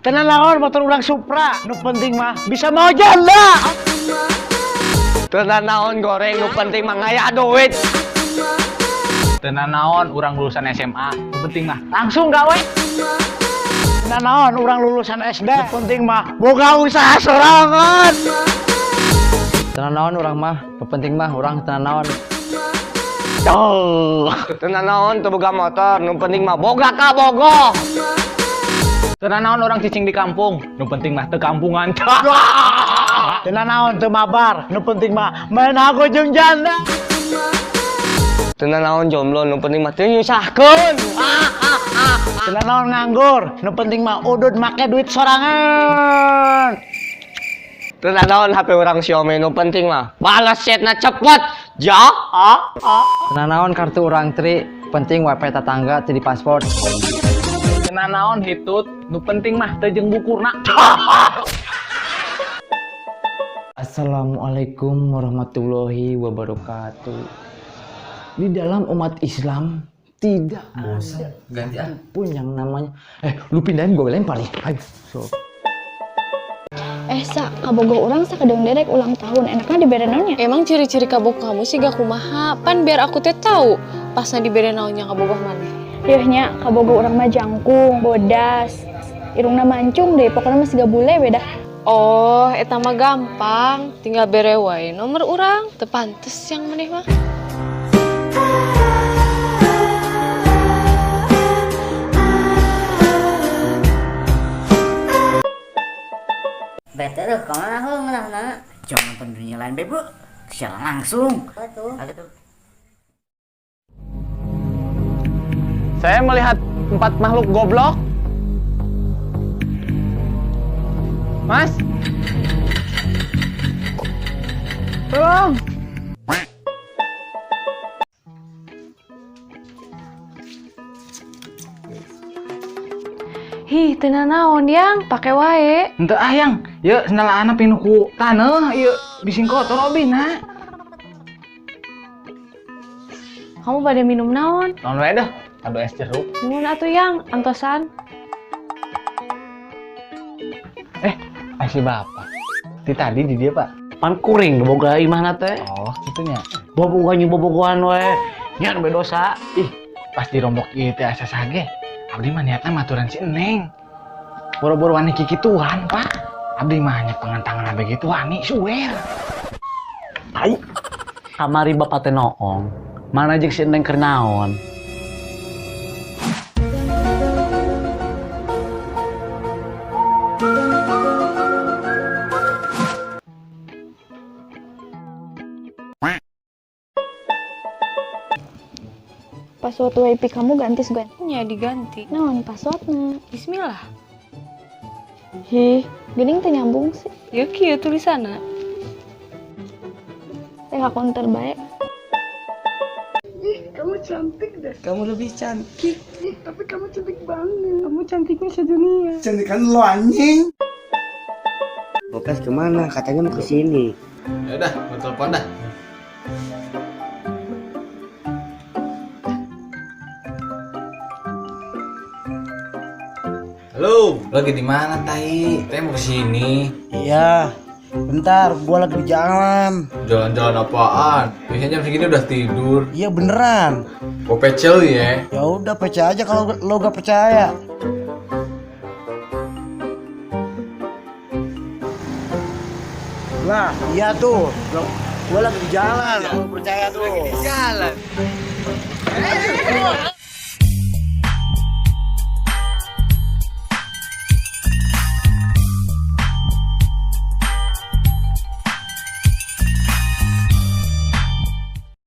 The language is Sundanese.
Teu nanaon motor urang Supra, nu penting mah bisa mawa janda. Teu nanaon goreng, nu penting mah ngaya duit. Teu nanaon urang lulusan SMA, nu penting mah langsung gawe. Teu nanaon urang lulusan SD, nu penting mah boga usaha sorangan. Teu nanaon urang mah, nu penting mah urang teu nanaon. Tuh. Teu nanaon teu boga motor, nu penting mah boga kabogoh. Teu nanaon urang cicing di kampung, nu penting mah teu kampungan. Teu nanaon teu mabar, nu penting mah main hago jeung janda. Teu nanaon jomblo, nu penting mah teu nyusahkeun. Teu nanaon nganggur, nu penting mah udud make duit sorangan. Teu nanaon HP urang Xiaomi, nu penting mah balas chatna cepet. Ja, a, a. Teu nanaon kartu urang Tri, penting wifi tetangga teu dipaspor. Teu nanaon hitut, nu penting mah teu jeung bukurna. Assalamualaikum warahmatullahi wabarakatuh. Di dalam umat Islam tidak Bosan, ganti ah. pun yang namanya lu pindahin, gue lempar nih. Ayo. So. Eh, Sa, kabogoh urang sakedeung derek ulang tahun. Enaknya dibere naonnya? Emang ciri-ciri kabogoh kamu sih gak kumaha? Pan biar aku teh tahu pasnya dibere naonnya kabogoh mana. Yeuh nya, kabogoh urang mah jangkung, bodas, irungna mancung deh, pokoknya masih gak bule beda. Oh, eta mah gampang, tinggal bere wae nomor urang. Teu pantes yang maneh mah. Bete tuh, kemana aku ngeunah? Jangan nonton dunia lain, Beb, Bu. Siaran langsung. Tuh. Ada tuh. Saya melihat 4 makhluk goblok. Mas. Tolong. Hih, teu nanaon yang pake wae. Henteu ah yang, yeuh sendal anak pinuh ku taneuh, ieu bising kotor obina. Kamu pada minum naon? Naon wae dah, ado es jeruk. Nuhun atuh yang, antosan. Si bapak. Ti tadi di dia, Pak. Pan kuring boga imahna teh. Oh, kitunya. Bobogohan jeung bobogohan we. Nya nu dosa. Ih, pas dirombok ieu teh asa sage. Abdi mah niatna maturan si Neng. Boro-boro wani kikituan, Pak. Abdi mah hanya pengantangan abg gitu wani suwer. Tai. Kamari bapak teh noong. Mana jeung si Neng keur naon? Password WiFi kamu ganti segan. Nya diganti. Naon passwordna? Bismillah. Hih, geuning teu nyambung sih. Ya kieu tulisanna. Teh ka konter bae. Ih, kamu cantik deh. Kamu lebih cantik. Ih, tapi kamu cantik banget. Kamu cantiknya sedunia. Cantikan lo anjing. Bokes kemana? Katanya mau kesini. Ya udah, gua telepon dah. Halo, lagi di mana tai? Saya mau kesini. Iya, bentar, gua lagi di jalan. Jalan-jalan apaan? Biasanya jam segini udah tidur. Iya beneran. Gua pecel ya. Ya udah percaya aja kalau lo gak percaya. Lah, iya tuh. Gua lagi di jalan, lo percaya tuh. Lagi di jalan.